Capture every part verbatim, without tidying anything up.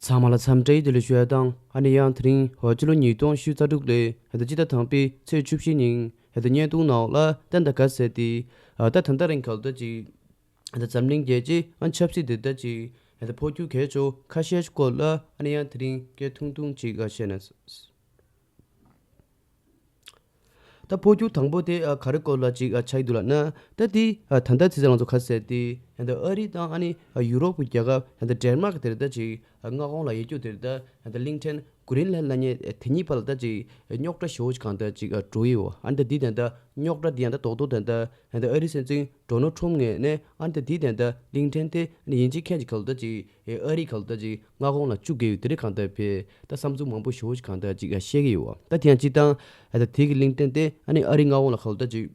ཚང་མ་ལ་འཚམས་འདྲི་བདེ་ལེགས་ཞུ་ཡ་དང་། ཨ་ནི་ཡང་དེ་རིང་ཧོ་སྤྱི་ལོ་ཉིས་སྟོང་ཉི་ཤུ་རྩ་དྲུག་ལོའི་ཧེ་ད་སྤྱི་ཟླ་དང་པའི་ཚེས་བཅུ་བཞི་ཉིན་ཧེ་ད་བརྙན་ཐུང་ནང་ལ་ཏན་ཏན་ག་ཟེར་ཏེ། ཨ་ད་ད་ལྟ་རིང་གལ་ཏེ་ཅིག་ཧེ་ད་འཛམ་གླིང་རྒྱལ་སྤྱི་ཨ་ཆབ་སྲིད་དེ་ད་ཅིག་ཧེ་ད་འཕོ་འགྱུར་གལ་ཆེ་ཁ་ཤས་སྐོར་ལ་ཨ་ནི་ཡང་དེ་རིང་སྐད་ཐུང་ཐུང་ཅིག་ཨ་བཤད་ན། ད་འཕོ་འགྱུར་དང་པོ་དེ་ཨ་ག་རེ་སྐོར་ལ་ཅིག་ཨ་ཆགས་ཀྱི་འདུག་ལབ་ན། ད་དེ་ཨ་ད་ལྟ་ཚེ་ཚེ་ང་ཚོ་ག་ཟེར་ཏེ་ཨ་ད་ཨ་རི་དང་ཨ་ནི་ཨ་ཡུ་རོབ་ཀྱི་རྒྱལ་ཁབ་ཨ་ད་ཌེན་མཱག་དེར་ད་ཅིག་ཨ་མངའ་ཁོངས་ལ་ཡོད་རྒྱུ་དེར་ད་ཨ་ད་གླིང་ཕྲན་གྷི་རིན་ལན་ལབ་མཁན་དེ་གཉིས་བར་ལ་ད་ཅིག་རྙོག་དྲ་ཞེ་པོ་ཅིག་གང་ད་ཅིག་ཨ་འགྲོ་ཡི་ཡོད། ཨ་ད་དེ་ད་ད་རྙོག་དྲ་དེ་ཡང་ད་རྡོག་རྡོག་ད་ད་ཨ་ད་ཨ་རི་སྲིད་འཛིན་ཌོ་ནལ་ཊམ་ངོས་ནས་ཨ་ད་དེ་ད་ད་གླིང་ཕྲན་དེ་ཨ་ནི་ཡིན་གཅིག་མཁྱེན་གཅིག་ག་ལ་ད་ཅིག་ཨེ་ཨ་རི་ག་ལ་ད་ཅིག་མངའ་ཁོངས་ལ་བཅུག་གི་ཡོད་དེ་རིགས་གང་ལྟར་བས་ད་བསམ་ཚུལ་མང་པོ་ཞེ་པོ་ཅིག་གང་ལྟར་ཅིག་བཤད་ཀྱི་ཡོད་པ། ད་དེ་ཡང་སྤྱིར་བཏང་ཨ་ད་དེ་གི་གླིང་ཕྲན་དེ་ཨ་ནི་ཨ་རི་མངའ་ཁོངས་ལ་ག་ལ་ད་ཅིག་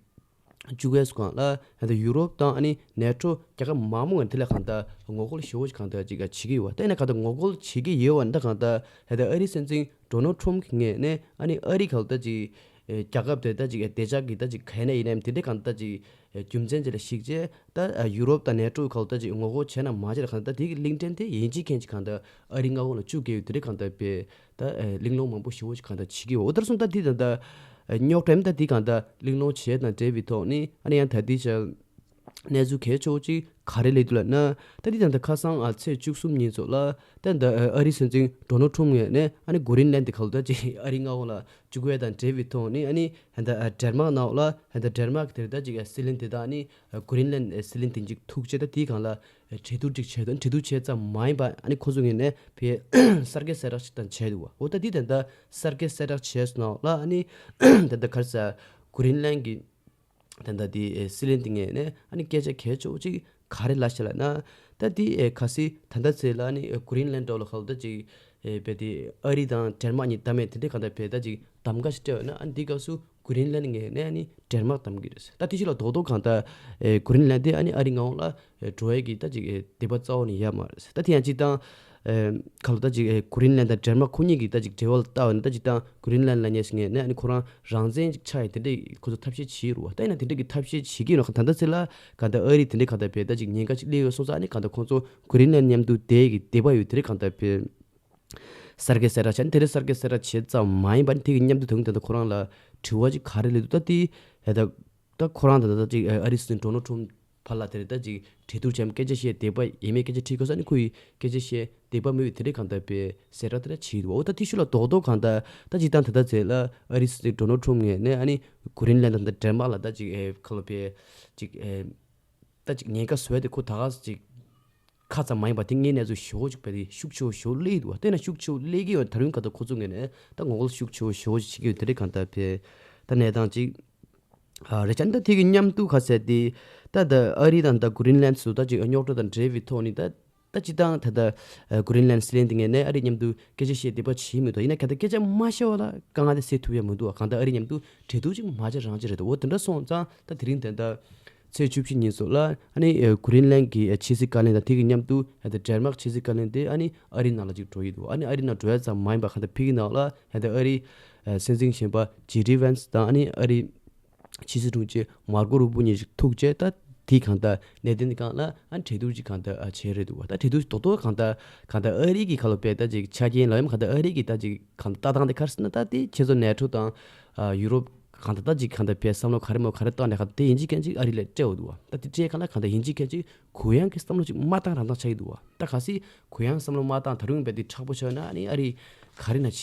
བཅུག་གས་སུ་གང་ལ་ཨ་ད་ཡུ་རོབ་དང་ཨ་ནི་ནེ་ཊོ་རྒྱལ་ཁབ་མང་པོ་ངས་དེ་ལ་གང་ལྟར་ངོ་རྒོལ་ཞེ་པོ་ཅིག་གང་ལྟར་ཅིག་བྱེད་ཀྱི་ཡོད་པ། ད་ཡིན་ན་གང་ལྟར་ངོ་རྒོལ་བྱེད་ཀྱི་ཡོད་པ་འདི་གང་ལྟར་ཨ་ད་ཨ་རི་སྲིད་འཛིན་ཌོ་ནལ་ཊམ་གི་ངོས་ནས་ཨ་ནི་ཨ་རི་ག་ལ་ད་ཅིག་ཨེ་རྒྱལ་ཁབ་དེ་ད་ཅིག་ཨེ་བདེ་འཇགས་ཀྱི་ད་ཅིག་ག་ནས་ཡིན་ནའི་དེ་འདྲའི་གང་ལྟར་ཅིག་ཨེ་རྒྱུ་མཚན་ཅིག་ལ་གཞིགས་བྱས་ད་ཨེ་ཡུ་རོབ་དང་ནེ་ཊོ་གང་ལྟར་ཅིག་ངོ་རྒོལ་བྱས་ན་མ་བྱས་ན་གང་ལྟར་དེ་གི་གླིང་ཕྲན་དེ་ཡིན་གཅིག་མཁྱེན་གཅིག་གང་ལྟར་ཨ་རི་མངའ་ཁོངས་ལ་བཅུག་གི་ཡོད་དེ་འདྲའི་གང་ལྟར་བས་ད་ཨེ་གླེང་སློང་མང་པོ་ཞེ་པོ་ཅིག་གང་ལྟར་བྱེད་ཀྱི་ཡོད། འོ་དེར་སོང་ད་དེ་ད་ལྟ་ཨེ་རྙོག་དྲ་མི་ད་དེ་གང་ལྟར་གླེང་སློང་བྱས་དང་འབྲེལ་བའི་ཐོག་ནས་ཨ་ནི་ཡང་ད་དེ་ཆ་གནས་ཚུལ་གལ་ཆེ་བོ་གཅིག་ག་རེ་སླེབས་འདུག་ལབ་ན། ད་འདི་ད་ལྟ་ཁ་སང་ཨ་ཚེས་བཅུ་གསུམ་ཉིན་ཚོ་ལ་ད་ལྟ་ཨ་རི་སྲིད་འཛིན་ཌོ་ནལ་ཊམ་ངོས་ནས་ཨ་ནི་གྷི་རིན་ལན་དེ་ག་ལ་ད་ཅིག་ཨ་རི་མངའ་ཁོངས་ལ་བཅུག་ཡས་དང་འབྲེལ་བའི་ཐོག་ནས་ཨ་ནི་ད་ལྟ་ཨ་ཌེན་མཱག་ནང་ལ་ད་ལྟ་ཌེན་མཱག་དེར་ད་ཅིག་ཨ་སྲིད་བློན་དེ་དང་ཨ་ནི་གྷི་རིན་ལན་སྲིད་བློན་དེ་གཅིག་ཐུག་བྱས་ད་དེའི་སྒང་ལ་གྲོས་བསྡུར་ཅིག་བྱས་དང་། གྲོས་བསྡུར་བྱས་ཙམ་མ་ཡིན་པ་ཨ་ནི་ཁོ་ཚོ་ངོས་ནས་ཕར་གསར་འགོད་གསལ་བསྒྲགས་ཅིག་དང་བྱས་འདུག་བ། འོ་ད་འདི་ད་ལྟ་གསར་འགོད་གསལ་བསྒྲགས་བྱས་སོང་ལ་ཨ་ནི་ད་ལྟ་ག་རེ་ཟེར་གྷི་རིན་ལན་གྱི་ད་ལྟ་དེ་ཨེ་སྲིད་བློན་དེ་ངོས་ནས་ཨ་ནི་སྐད་ཆ་གལ་ཆེ་བོ་གཅིག་ག་རེ་ལབ་ཤག་ལབ་ན། ད་དེ་ཨེ་གལ་སྲིད་ད་ལྟ་ཚེ་ལ་ཨ་ནི་ཨེ་གྷི་རིན་ལན་འདྲ་བོ་ལ་ག་ལ་ད་ཅིག་ཨེ་བས་དེ་ཨ་རི་དང་ཌེན་མཱག་གཉིས་གདམ་མེད་དེ་འདྲའི་གང་ལྟར་བས་ད་ཅིག་གདམ་ག་ཞིག་སྤྲད་ཡོད་ན་ཨ་ནི་དེའི་སྐབས་སུ་གྷི་རིན་ལན་ངོས་ནས་ཨ་ནི་ཌེན་མཱག་གདམ་གི་རེད། ད་དེ་ཕྱི་ལ་རྡོག་རྡོག་གང་ལྟར་ཨེ་གྷི་རིན་ལན་དེ་ཨ་ནི་ཨ་རི་མངའ་ཁོངས་ལ་ཨེ་འགྲོ་ཡས་ཀྱི་ད་ཅིག་ཨེ་དད་པ་རྩ་བ་ནས་ཡོད་མ་རེད། ད་དེ་ཡང་སྤྱིར་བཏང་ཨེ་ག་ལ་ད་ཅིག་ཨེ་གྷི་རིན་ལན་དང་ཌེན་མཱག་ཁོ་གཉིས་ཀྱི་ད་ཅིག་འབྲེལ་བ་ལ་བལྟས་པ་ན་ད་སྤྱིར་བཏང་གྷི་རིན་ལན་ལབ་མཁན་ཞིག་ངོས་ནས་ཨ་ནི་ཁོ་རང་རང་བཙན་ཅིག་ཆགས་ཡས་དེ་འདྲའི་ཁོ་ཚོ་ཐབས་ཤེས་བྱེད་ཀྱི་རེད་བ། ད་ཡིན་ན་དེ་འདྲའི་གི་ཐབས་ཤེས་བྱེད་ཀྱི་ཡོད་ན་གང་ད་ལྟ་ཚེ་ལ་གང་ལྟར་ཨ་རི་དེ་འདྲའི་གང་ལྟར་བས་ད་ཅིག་ཉེན་ཁ་ཅིག་སླེབས་ཡོད་སོང་ཙང་ཨ་ནི་གང་ལྟར་ཁོ་ཚོ་གྷི་རིན་ལན་མཉམ་དུ་བསྡད་ཀྱི་དད་པ་ཡོད་དེ་འདྲའི་གང་ལྟར་བས་གསར་འགོད་གསལ་བསྒྲགས་བྱས། ཨ་ནི་དེ་འདྲའི་གསར་འགོད་གསལ་བསྒྲགས་བྱས་ཙམ་མ་ཡིན་པ་ཨ་ནི་དེ་གི་མཉམ་དུ་ད་ད་ཁོ་རང་ལ་དྲི་བ་ཅིག་ག་རེ་སླེབས་འདུག་ད་དེ་ད་ད་ཁོ་རང་ད་ད་ད་ཅིག་ཨ་རི་སྲིད་འཛིན་ཌོ་ནལ་ཊམ་ཕར་ལ་དེར་ད་ཅིག་གྲོས་བསྡུར་བྱས་སྐད་ཆ་བཤད་དད་པ་ཡོད་མེད་སྐད་ཆ་དྲིས་དགོས་ས་ནི་ཁོ་ཡི་སྐད་ཆ་བཤད་དད་པ་མེད་པའི་དེ་འདྲའི་གང་ལྟར་བས་གསལ་བསྒྲགས་དེ་འདྲ་བྱས་འདུག་འོ་ད་དེ་ཤུལ་ལ་རྡོག་རྡོག་གང་ལྟར་ད་སྤྱིར་བཏང་ད་ལྟ་ཚེ་ལ་ཨ་རི་སྲིད་འཛིན་ཌོ་ནལ་ཊམ་ངོས་ནས་ཨ་ནི་གྷི་རིན་ལན་དང་ཌེན་མཱག་ལ་ད་ཅིག་ཨེ་ཁ་ལོ་བས་ཅིག་ཨེ་ད་ཅིག་ཉེན་ཁ་བཟོ་ཡ་དེ་ཁོ་ད་ག་ཅིག་ཁ་ཙམ་མ་ཡིན་པ་དེ་ངའི་གནས་ཚུལ་ཞེ་པོ་ཅིག་བས་དེ་ཤུགས་ཆེ་བོ་ཞེ་པོ་སླེབས་འདུག་བ། དེ་ན་ཤུགས་ཆེ་བོ་སླེབས་ཀྱི་ཡོད། ད་རུང་གང་ལྟར་ཁོ་ཚོ་ངོས་ནས་ད་ངོ་རྒོལ་ཤུགས་ཆེ་བོ་ཞེ་པོ་ཅིག་བྱེད་ཀྱི་ཡོད། དེ་འདྲའི་གང་ལྟར་བས་ད་གནས་སྟངས་ཅིག་ཨ་རེད་ཅག་ད་དེ་གི་མཉམ་དུ་ག་ཟེར་ཏེ་ད་ད་ཨ་རི་དང་ད་གྷི་རིན་ལན་སུ་ད་ཅིག་རྙོག་དྲ་དང་འབྲེལ་བའི་ཐོག་ནས་ད་ད་སྤྱིར་བཏང་ད་ད་ཨ་གྷི་རིན་ལན་སྲིད་བློན་དེ་ངོས་ནས་ཨ་རི་མཉམ་དུ་སྐད་ཆ་བཤད་དེ་པ་བྱེད་མི་འདུག་ཡིན་ན་ག་ད་སྐད་ཆ་མ་བཤད་པ་ལ་དཀའ་ངལ་དེ་སེལ་ཐུབ་ཡ་མི་འདུག་གང་ལྟར་ཨ་རི་མཉམ་དུ་གྲོས་བསྡུར་ཅིག་མ་བྱས་རང་བྱས་རེད་འདུག་འོ་དེ་འདྲ་སོང་ཙང་ད་དེ་རིང་ད་ད་ཚེས་བཅུ་བཞི་ཉིན་སོགས་ལ་ཨ་ནི་ཨ་གྷི་རིན་ལན་གྱི་ཨ་ཕྱི་སྲིད་བཀའ་བློན་དང་དེ་གི་མཉམ་དུ་ཨ་ད་ཌེན་མཱག་ཕྱི་སྲིད་བཀའ་བློན་དེ་ཨ་ནི་ཨ་རི་ནང་ལ་ཅིག་འགྲོ་ཡི་འདུག་ཨ་ནི་ཨ་རི་ནང་འགྲོ་ཡ་ཙམ་མ་ཡིན་པ་གང་ལྟར་ཕ་གི་ནང་ལ་ཨ་ད་ཨ་རི་ཨ་སྲིད་འཛིན་གཞོན་པ་ཇེ་ཌི་ཝན་སི་དང་ཨ་ནི་ཨ་རི་ཕྱི་སྲིད་དྲུང་ཆེ་མར་ཀོ་རུ་པོ་གཉིས་ཤིག་ཐུག་རྗེས་ད་དེ་གང་ལྟར་གནད་དོན་དེ་སྒང་ལ་ཨ་གྲོས་བསྡུར་ཅིག་གང་ལྟར་ཨ་བྱས་རེད་འདུག་བ། ད་གྲོས་བསྡུར་རྡོག་རྡོག་གང་ལྟར་གང་ལྟར་ཨ་རི་གི་ཁ་ལོ་པས་ད་ཅིག་ཆ་རྐྱེན་ལ་ཡང་གང་ལྟར་ཨ་རི་གི་ད་ཅིག་གང་ལྟར་ལྟ་སྟངས་དེ་ག་རེ་ཟེར་ན་ད་དེ་ཁྱེད་ཚོ་ནེ་ཊོ་དང་ཨ་ཡུ་རོབ་གང་ལྟར་ད་ཅིག་གང་ལྟར་པས་བསམ་བློ་ག་རེ་མོ་ག་རེ་བཏང་ནས་གང་ལྟར་དེ་ཡིན་གཅིག་མཁན་གཅིག་ཨ་རི་ལ་སྤྲད་འོ་འདུག་བ། ད་དེ་སྤྲད་གང་ལྟར་གང་ལྟར་ཡིན་གཅིག་མཁན་གཅིག་གུ་ཡངས་ཀྱི་བསམ་བློ་ཅིག་མ་བཏང་རང་བཏང་ཆགས་ཀྱི་འདུག་བ། ད་གལ་སྲིད་གུ་ཡངས་བསམ་བློ་མ་བཏང་ད་རུང་བས་དེ་མཁྲེགས་པོ་ཆགས་ན་ཨ་ནི་ཨ་རི་ག་རེ་ན་བྱེད་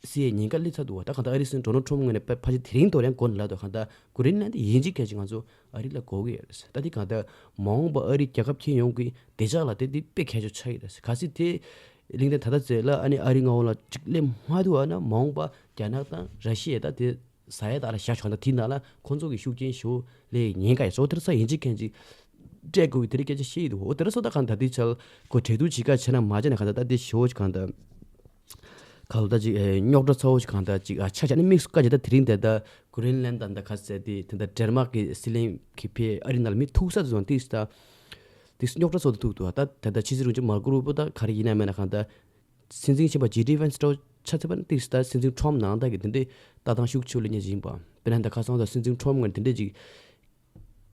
སྲིད་ཡའི་ཉེན་ཁ་སླེབས་ཚར་འདུག་བ། ད་གང་ལྟར་ཨ་རི་སྲིད་འཛིན་ཌོ་ནལ་ཊམ་ངོས་ནས་ཕ་ཕལ་ཆེར་དེ་རིང་ཐོག་ཡང་འགོ་ནས་ལབ་འདུག་གང་ལྟར་གྷི་རིན་ལན་དེ་ཡིན་གཅིག་མཁན་གཅིག་ང་ཚོ་ཨ་རི་ལ་དགོས་ཀྱི་ཡོད་རེད། ད་དེ་གང་ལྟར་མ་འོངས་པ་ཨ་རི་རྒྱལ་ཁབ་ཁྱོན་ཡོངས་ཀྱི་བདེ་འཇགས་ལ་དེ་དེ་དཔེ་གལ་ཆེ་ཆགས་ཀྱི་རེད། གལ་སྲིད་དེ་གླེང་སྟེགས་ད་ལྟ་ཚེ་ལ་ཨ་ནི་ཨ་རི་མངའ་ཁོངས་ལ་གཅིག་སླེབས་མ་ཐུབ་པ་ན་མ་འོངས་པ་རྒྱ་ནག་དང་ར་ཤི་ཡ་ད་དེ་ཟ་ཡ་ད་ལ་བཞག་ཆོག་ད་དེ་ནང་ལ་ཁོང་ཚོ་གི་ཤུགས་རྐྱེན་ཞུ་ལས་ཉེན་ཁ་ཡ་སོ་དེར་ས་ཡིན་གཅིག་མཁན་གཅིག་སྤྲད་དགོས་པའི་དེ་རིང་སྐད་ཆ་བཤད་ཡི་འདུག་འོ་དེར་སོ་ད་གང་ད་དེ་ཆལ་ཁོ་གྲོས་བསྡུར་བྱེད་ཀ་བྱས་ན་མ་བྱས་ན་གང་ད་ད་དེ་ཞུ་བ་གང་ད། ག་ལ་ད་ཅིག་ཨེ་རྙོག་དྲ་ཚ་བོ་ཞིག་གང་ལྟར་ཅིག་ཨ་ཆ་ཆ་ནི་དམིགས་སུ་བཀར་བྱས་ད་དེ་རིང་དེ་ད་གྷི་རིན་ལན་དང་ད་ག་ཟེར་དེ་དེ་ད་ཌེན་མཱག་གི་སྲིད་བློན་གྱི་ཕེ་ཨ་རི་ནང་ལ་མི་ཐུག་ས་དེ་ཚོ་ཏིག་ད་ཏིག་རྙོག་དྲ་ཚ་བོ་དེ་ཐུག་འདུག་ད་ད་ད་ཕྱི་སྲིད་དྲུང་ཆེ་མར་ཀོ་རུ་པོ་ད་ག་རེ་ཡིན་ན་མེད་ན་གང་ད་སྲིད་འཛིན་ཆེན་པོ་ཇེ་ཌི་ཝན་སི་ཏྲོ་ཆ་ཚེ་པ་ནི་ཏིག་ད་སྲིད་འཛིན་ཁྲོམ་ནང་ད་གི་དེ་འདྲའི་ལྟ་སྟངས་ཤུགས་ཆེ་ལེ་ཉེ་ཞིག་ཡིན་པ། དཔེར་ན་ད་ཁ་སང་ད་སྲིད་འཛིན་ཁྲོམ་ངོས་དེ་འདྲའི་ཅིག་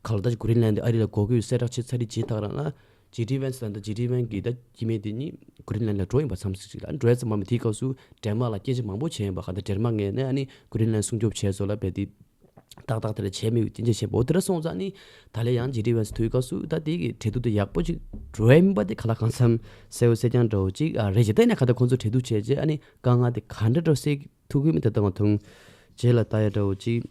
ག་ལ་ད་ཅིག་གྷི་རིན་ལན་དེ་ཨ་རི་ལ་དགོས་ཀྱི་ཡོད་གསལ་བསྒྲགས་བྱས་ཚར་རེད་བྱས་ཐག་རང་ལ་ ཇེ་ཌི་ཝན་སི་དང་ད་ཇེ་ཌི་ཝན་གྱི་ད་སྐྱེ་དམན་དེ་གཉིས་གྷི་རིན་ལན་ལ་འགྲོ་ཡིན་པ་མཚམས་སུ་ཅིག་ལ་འགྲོ་ཡ་ཙམ་མ་མི་དེའི་སྐབས་སུ་ཌེན་མཱག་ལ་སྐད་ཆ་མང་པོ་བྱས་ཡིན་པ། ག་ད་ཌེན་མཱག་ངོས་ནས་ཨ་ནི་གྷི་རིན་ལན་སྲུང་སྐྱོབ་བྱས་སོ་ལ་བས་དེ་ཏག་ཏག་དེ་འདྲ་བྱས་མེད་པའི་སྐྱོན་བརྗོད་བྱས་པ། འོ་དེ་འདྲ་སོང་ཙང་ནི་ད་ལས་ཡང་ཇེ་ཌི་ཝན་སི་ཐུག་སྐབས་སུ་ད་དེ་གི་འབྲེལ་གཏུག་དེ་ཡག་པོ་ཅིག་འགྲོ་ཡ་མིན་པ་དེ་ག་ལ་གང་འཚམ་གསལ་བོ་གསལ་རྐྱང་འདྲ་བོ་ཅིག་ཨ་རེད་ཅེས། ད་ནས་ག་ད་ཁོང་ཚོ་འབྲེལ་གཏུག་བྱས་རྗེས་ཨ་ནི་དཀའ་ངལ་དེ་ག་འདྲ་འདྲ་བོ་སེལ་ཐུབ་ཀྱི་མིན་དེ་ད་ང་ཐུང་རྗེས་ལ་ལྟ་ཡ་འདྲ་བོ་ཅིག་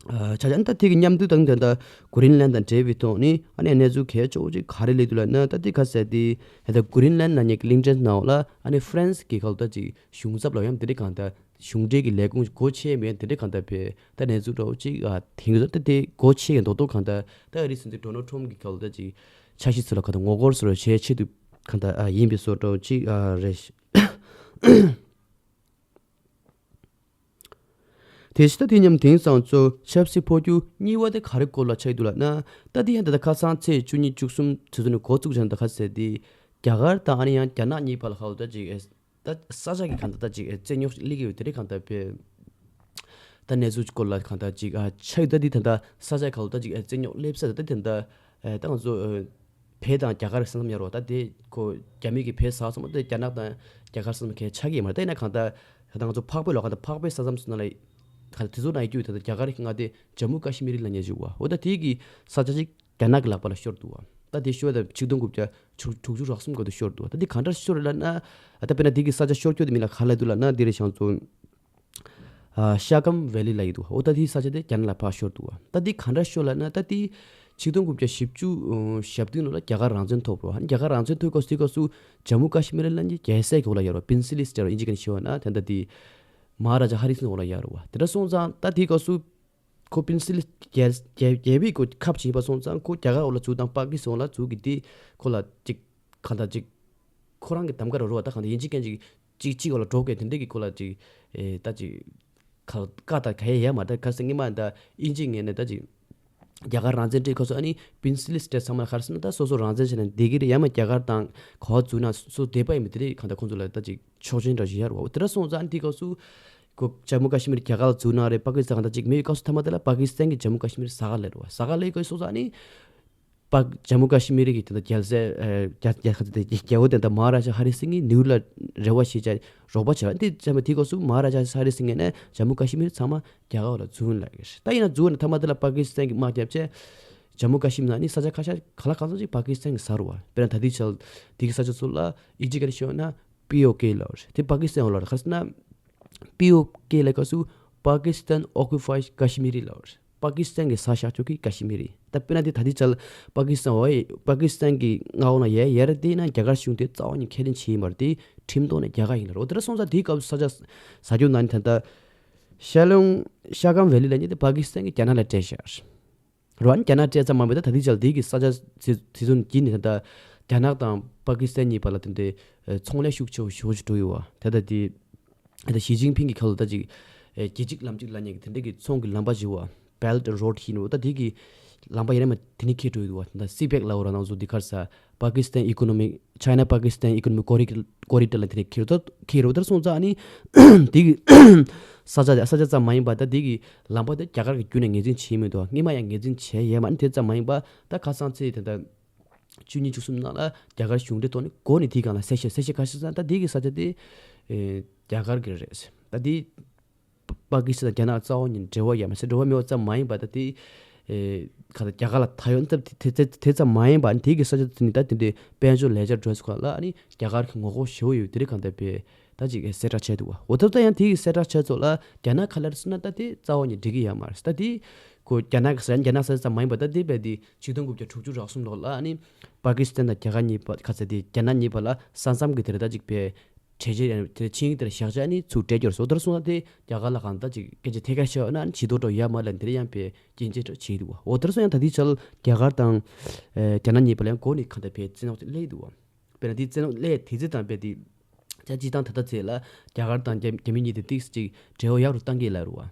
ཨ་ཆ་ཆ་ཨ་ནི་ད་དེ་གི་མཉམ་དུ་དང་དེ་འདྲ་གྷི་རིན་ལན་དང་འབྲེལ་བའི་ཐོག་ནི་ཨ་ནི་གནས་ཚུལ་གལ་ཆེ་བོ་ཅིག་ག་རེ་སླེབས་འདུག་ལབ་ན། ད་དེ་ག་ཟེར་དེ་ད་གྷི་རིན་ལན་ན་ཉེ་གི་གླིང་ཕྲན་ནང་ལ་ཨ་ནི་ཧྥ་རན་སི་གི་ཁ་ལོ་ད་ཅིག་གཞུང་ཚབ་ལ་ཡང་དེ་འདྲ་གང་ལྟར་གཞུང་འབྲེལ་གྱི་ལས་ཁུངས་སྒོ་ཕྱེ་མེད་དེ་འདྲ་གང་ལྟར་བས་ད་གནས་ཚུལ་འདྲ་བོ་ཅིག་ཨ་དེང་གི་ད་དེ་སྒོ་ཕྱེ་གི་མདོག་མདོག་གང་ལྟར་ད་ཨ་རི་སྲིད་འཛིན་ཌོ་ནལ་ཊམ་གི་ཁ་ལོ་ད་ཅིག་འཆར་གཞི་ཚོ་ལ་གང་ལྟར་ངོ་རྒོལ་བཟོ་འདྲ་བྱེད་ཆེད་དུ་གང་ལྟར་ཨ་ཡིན་པའི་བཟོ་འདྲ་བོ་ཅིག་ཨ་རེད། དེ་བཞིན་ད་དེ་མཉམ་དེང་སང་ཚོ་ཆབ་སྲིད་འཕོ་འགྱུར་གཉིས་པ་དེ་ག་རེ་སྐོར་ལ་ཆགས་འདུག་ལབ་ན། ད་དེ་ཡང་ད་ལྟ་ཁ་སང་ཚེས་བཅུ་གཉིས་བཅུ་གསུམ་ཚོ་ཚོ་ནས་འགོ་བཙུགས་བྱས་ད་ག་ཟེར་དེ་རྒྱ་གར་དང་ཨ་ནི་ཡང་རྒྱ་ནག་གཉིས་བར་ལ་ཧ་ལོ་ད་ཅིག་ཨེ་ད་ས་ཆ་གི་གང་ལྟར་ད་ཅིག་ཨེ་རྩོད་རྙོག་སླེབས་ཀྱི་ཡོད་དེ་རེད། གང་ལྟར་བས་ད་གནས་ཚུལ་སྐོར་ལ་གང་ལྟར་ཅིག་ཨ་ཆ་ཡོད། ད་དེ་ད་ལྟ་ས་ཆ་ག་ལ་ད་ཅིག་ཨེ་རྩོད་རྙོག་སླེབས་ས་ད་དེ་ད་ལྟ་ཨེ་ད་ང་ཚོ་ཨེ་བལ་དང་རྒྱ་གར་ས་མཚམས་ཡོད་རེད་བ། ད་དེ་ཁོ་རྒྱ་མི་གིས་བལ་ཟ་སོང་བ་དེ་རྒྱ་ནག་དང་རྒྱ་གར་ས་མཚམས་གས་ཆགས་ཀྱི་ཡོད་མ་རེད། ད་ཡིན་ན་གང་ལྟར་ད་ང་ཚོ་འཕགས་བོད་ལ་གང་ལྟར་འཕགས་བོད་ས་མཚམས་སུ་ན་ལ་གང་ལྟར་དེ་ཚོ་ནང་ཡོད་རྒྱུ་ད་ལྟ་རྒྱ་གར་གྱི་མངའ་སྡེ་ཇམ་མུ་ཀ་ཤི་མིར་ལ་ཉེ་བཞུགས་བ། འོ་ད་དེ་གི་ས་ཆ་ཅིག་རྒྱ་ནག་གི་ལག་པ་ལ་ཤོར་འདུག་བ། ད་དེ་ཤོར་ད་ཆིག་སྟོང་དགུ་བརྒྱ་དྲུག་ཅུ་རེ་གསུམ་སྐོར་དུ་ཤོར་འདུག་བ། ད་དེ་གང་འདྲ་ཤོར་ལབ་ན་ད་དཔེར་ན་དེ་གི་ས་ཆ་ཤོར་སྐྱོ་དེ་མིན་ལ་ག་ལ་འདུག་ལབ་ན་དེ་རེད་ཤང་ཚོ། ཨ་ཤ་ཀམ་ཝེ་ལི་ལ་ཡོད་འདུག་འོ་ད་དེའི་ས་ཆ་དེ་རྒྱ་ནག་ལ་ཕར་ཤོར་འདུག་བ། ད་དེ་ག་འདྲ་ཤོར་ལབ་ན་ད་དེ་ཆིག་སྟོང་དགུ་བརྒྱ་བཞི་བཅུ་ཞེ་བདུན་ལོ་ལ་རྒྱ་གར་རང་བཙན་ཐོབ་རོ། རྒྱ་གར་རང་བཙན་ཐོབ་སྐབས་སུ་དེ་སྐབས་སུ་ཇམ་མུ་ཀ་ཤི་མིར་ལ་ནི་རྒྱལ་སའི་གོ་ལ་ཡོད་རོ། པིན་སི་ལི་སི་ཏེ་རོ་ཨིན་ཇི་ག་ནས་ཤོར་ན་དེ་ད་དེ་མ་ཧ་ར་ཇ་ཧ་རི་སིང་གོ་ལ་ཡོད་རོ་བ། དེ་འདྲ་སོང་ཙང་ད་དེའི་སྐབས་སུ་ཁོ་པིན་སི་ལི་རྒྱལ་རྒྱལ་རྒྱལ་པོའི་གོ་ཁབ་བྱིན་པ་སོང་ཙང་ཁོ་རྒྱ་གར་འོག་ལ་འཛུལ་དང་པ་ཀི་སི་ཏན་ལ་འཛུལ་གི་དེ་ཁོ་ལ་ཅིག་གང་ལྟར་ཅིག་ཁོ་རང་གི་གདམ་ག་རོ་རོ་བ། ད་གང་ལྟར་ཡིན་གཅིག་མིན་གཅིག་གཅིག་གཅིག་འོག་ལ་འགྲོ་དགོས་དེ་འདྲ་གི་ཁོ་ལ་ཅིག་ཨེ་ད་ཅིག་ཁ་ཀ་ད་ག་ཡེ་ཡ་མ་ད་ག་ས་ངེས་མ་ད་ཨིན་ཇི་ངེས་ནས་ད་ཅིག་རྒྱ་གར་རང་བཙན་སྤྲད་ཁོ་ཚོ་ཨ་ནི་པིན་སི་ལི་སི་ཏེ་ཚང་མ་ལ་ག་རེ་ཟེར་ན་ད་སོ་སོ་རང་བཙན་བྱས་ན་བསྡད་ཀྱི་རེད། ཡ་མ་རྒྱ་གར་དང་ག་བ་འཛུལ་ན་སོ་སོ་བསྡད་པ་ཡིན་མི་དེ་རེད། གང་ལྟར་ཁོ་ཚོ་ལ་ད་ཅིག་ཆོག་མཆན་འདྲ་ཞིག་ཡོད་རེད་བ། འོ་དེ་འདྲ་སོང་ཙང་དེའི་སྐབས་སུ་ཁོ་ཇམ་མུ་ཀ་ཤི་མིར་རྒྱ་གར་ལ་འཛུལ་ན་རེད། པ་ཀི་སི་ཏན་གང་ལྟར་ཅིག་མེད་པའི་སྐབས་སུ་མཐའ་མ་དེ་ལ་པ་ཀི་སི་ཏན་གྱིས་ཇམ་མུ་ཀ་ཤི་མིར་ཟ་ག་སླེབས་རེད་བ། ཟ་ག་སླེབས་སྐབས་སོང་ཙང་ཨ་ནི་པ་ཇམ་མུ་ཀ་ཤི་མིར་གྱི་དེ་འདྲ་རྒྱལ་སྲས་ཨ་རྒྱ་རྒྱ་ཁ་དེ་རྒྱལ་པོ་དེ་འདྲ་མ་ཧ་ར་ཇ་ཧ་རི་སིང་གིས་ནེ་རུ་ལ་རེ་བ་ཞིག་བྱས་རོགས་པ་བྱས་པ་འདི་ཙམ་པ་དེའི་སྐབས་སུ་མ་ཧ་ར་ཇ་ཧ་རི་སིང་ངེས་ནས་ཇམ་མུ་ཀ་ཤི་མིར་ཚང་མ་རྒྱ་གར་ལ་འཛུལ་ལབ་ཀྱི་རེད། ད་ཡིན་ན་འཛུལ་བ་ནས་མཐའ་མ་དེ་ལ་པ་ཀི་སི་ཏན་གྱིས་དམག་བརྒྱབ་བྱས་ཇམ་མུ་ཀ་ཤི་མིར་ནང་ནི་ས་ཆ་ཁ་ཤས་ག་ལ་གང་འཚམ་ཅིག་པ་ཀི་སི་ཏན་གྱིས་ཟ་རུ་བ། དཔེར་ན་ད་ལྟའི་ཆར་དེ་གི་ས་ཆ་ཚོ་ལ་ཨིན་ཇི་སྐད་ནས་ཤོད་ན་པི་ཨོ་ཀེ་ལབ་རེད། དེ་པ་ཀི་སི་ཏན་འོག་ལ་རེད། ག་རེ་ཟེར་ན་པི་ཨོ་ཀེ་ལབ་སྐབས་སུ་པ་ཀི་སི་ཏན་ཨོ་ཀུ་པའི་ཀ་ཤི་མི་རི་ལབ་རེད། པ་ཀི་སི་ཏན་གྱི་ས་ཤར་ཕྱོགས་ཀྱི་ཀ་ཤི་མི་རི། ད་དཔེར་ན་དེ་ད་ལྟའི་ཆར་པ་ཀི་སི་ཏན་འོ་ཨེ་པ་ཀི་སི་ཏན་གྱི་མངའ་འོག་ན་ཡོད་ཡོད་རེད། དེ་ཡིན་ན་རྒྱ་གར་གཞུང་དེ་རྩ་བ་ཉིད་ཁས་ལེན་བྱེད་ཀྱི་མ་རེད། དེ་ཁྲིམས་ཐོག་ནས་རྒྱ་གར་ཡིན་ལབ་རེད། འོ་དེ་འདྲ་སོང་ཙང་དེའི་སྐབས་སུ་ས་ཆ་ཟ་རྒྱུ་ན་ནི་ད་ལྟ་ཤ་ལུང་ཤ་ཀམ་ཝེ་ལི་ལབ་མཁན་དེ་པ་ཀི་སི་ཏན་གྱིས་རྒྱ་ནག་ལ་སྤྲད་བཞག་རེད། རེད་བ། རྒྱ་ནག་སྤྲད་ཙམ་མ་ཡིན་པ་ད་ད་ལྟའི་ཆར་དེ་གི་ས་ཆ་དེ་དེ་ཚོ་བརྒྱུད་ནས་ད་ལྟ་རྒྱ་ནག་དང་པ་ཀི་སི་ཏན་གཉིས་བར་ལ་དེ་འདྲའི་ཨ་ཚོང་ལས་ཤུགས་ཆེ་བོ་ཞེ་པོ་ཅིག་འགྲོ་ཡོད་བ། ད་ལྟ་དེ་ད་ཞི་ཅིན་ཕིང་གི་ཁ་ལོ་ད་ཅིག་ཨེ་རྒྱལ་གཅིག་ལམ་གཅིག་ལབ་མཁན་གྱི་དེ་འདྲ་གི་ཚོང་གི་ལམ་པ་ཞིག་བ། Belt and Road ཡིན་ནོ། ད་དེ་གི་ལམ་པ་ཡིན་ན་མ་དེ་ནི་འཁེལ་འགྲོ་ཡོད་བ། ད་སི་པེག་ལབ་ར་ནང་ཚོ་འདི་གར་ས་Pakistan Economic China Pakistan Economic Corridor Corridor ལ་དེ་ནི་འཁེལ་འགྲོ་འཁེལ་འགྲོ་ད་སོང་ཙང་ཨ་ནི་དེ་གི་ས་ཆ་ས་ཆ་ཙམ་མ་ཡིན་པ་ད་དེ་གི་ལམ་པ་དེ་རྒྱ་གར་གི་བརྒྱུད་ནས་ངོས་འཛིན་བྱས་མི་འདུག་སྔོན་མ་ཡང་ངོས་འཛིན་བྱས་ཡོད་མ་ནི་དེ་ཙམ་མ་ཡིན་པ་ད་ཁ་སང་ཚེ་དེ་ད། བཅུ་གཉིས་བཅུ་གསུམ་ནང་ལ་རྒྱ་གར་གཞུང་འབྲེལ་ཐོག་ནས་འགོ་ནས་དེའི་སྒང་ལ་གསལ་བཤད་གསལ་བཤད་ཁ་ཤས་ཙང་ད་དེ་གི་ས་ཆ་དེ་ཨེ་རྒྱ་གར་གི་རེད། ད་དེ་པ་ཀི་སི་ཐན་དང་རྒྱ་ནག་རྩ་བ་ཉིད་འབྲེལ་བ་ཡོད་མ་ཟད་འབྲེལ་བ་མེད་པ་ཙམ་མ་ཡིན་པ་ད་དེ་ཨེ་ག་ད་རྒྱ་གར་ལ་ད་ཡོད་ན་ད་དེ་དེ་དེ་ཙམ་མ་ཡིན་པ་དེ་གི་ས་ཆ་དེ་ནི་ད་དེ་འདྲའི་དཔལ་འབྱོར་ལས་འཆར་སྒྲོལ་ས་ཁ་ལ་ཨ་ནི་རྒྱ་གར་གི་ངོ་རྒོལ་ཞེ་པོ་ཡོད་དེ་རིགས་གང་ལྟར་པས། ད་ཅིག་གསལ་བསྒྲགས་བྱས་འདུག་བ། འོ་ཐབས་ད་ཡང་དེ་ཡི་གསལ་བསྒྲགས་བྱས་ཚོ་ལ་རྒྱ་ནག་ཁ་ལར་སོང་ན་ད་དེ་རྩ་བ་ནས་འགྲིག་གི་ཡོད་མ་རེད། ད་དེ་ཁོ་རྒྱ་ནག་གི་ས་རྒྱ་ནག་ས་ཙམ་མ་ཡིན་པ་ད་དེ་བས་དེ་ཆིག་སྟོང་དགུ་བརྒྱ་དྲུག་ཅུ་རེ་གསུམ་ལོ་ལ་ཨ་ནི་པ་ཀི་སི་ཐན་དང་རྒྱ་གར་གཉིས་པ་ཁ་ཚ་དེ་རྒྱ་ནག་གཉིས་པ་ལ་ས་མཚམས་ཀྱི་དེ་རེད་ད་ཅིག་པས་གྲོས་ཆོད་ཡང་དེ་ཆིངས་ཡིག་དེར་བཞག་བྱས་ཨ་ནི་ཚུར་སྤྲད་རྒྱུ་རེད་སོ། དེར་སོང་ན་དེ་རྒྱ་གར་ལ་གང་ད་ཅིག་སྐད་ཆ་ཐད་ཀར་བཤད་ན་ཨ་ནི་ཇུས་གཏོགས་འགྲོ་ཡ་མ་ལ་དེར་ཡང་པས་རྐྱེན་ཆེ་འགྲོ་བྱེད་འདུག་བ། འོ་དེར་སོང་ཡང་ད་དེ་ཆ་ལ་རྒྱ་གར་དང་ཨེ་རྒྱ་ནག་གཉིས་པ་ལ་ཡང་འགོ་ནས་གང་ད་པས་བཙན་འོག་ཅིག་སླེབས་འདུག་བ། དཔེར་ན་དེ་བཙན་འོག་སླེབས་དེ་ཚེ་དང་དཔེ་དེ་ཅ་ཅི་དང་ད་ལྟ་ཚེ་ལ་རྒྱ་གར་དང་རྒྱ་རྒྱ་མི་གཉིས་དེ་ཏིག་ཅིག་འབྲེལ་བ་ཡག་རུ་བཏང་གི་ལ་རུ་བ།